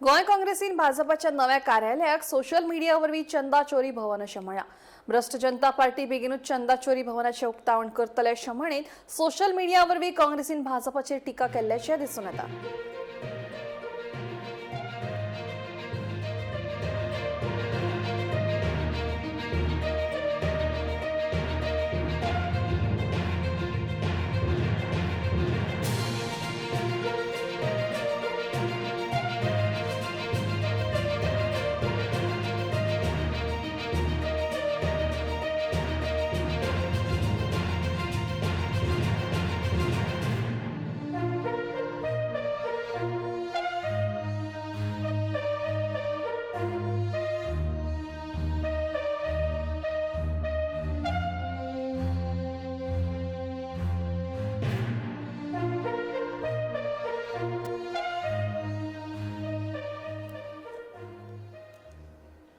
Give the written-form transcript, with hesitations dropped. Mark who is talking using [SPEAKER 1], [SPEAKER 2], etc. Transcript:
[SPEAKER 1] गोंय काँग्रेसीन भाजपाच्या नव्या कार्यालयाक सोशल मिडिया वरवीं चंदा चोरी भवन अशें म्हळां. भ्रश्ट जनता पार्टी बेगीनूच चंदा चोरी भवनाचें उक्तावण करतले अशें म्हणीत सोशल मिडिया वरवीं काँग्रेसीन भाजपाचेर टिका केल्ल्याचें दिसून येता.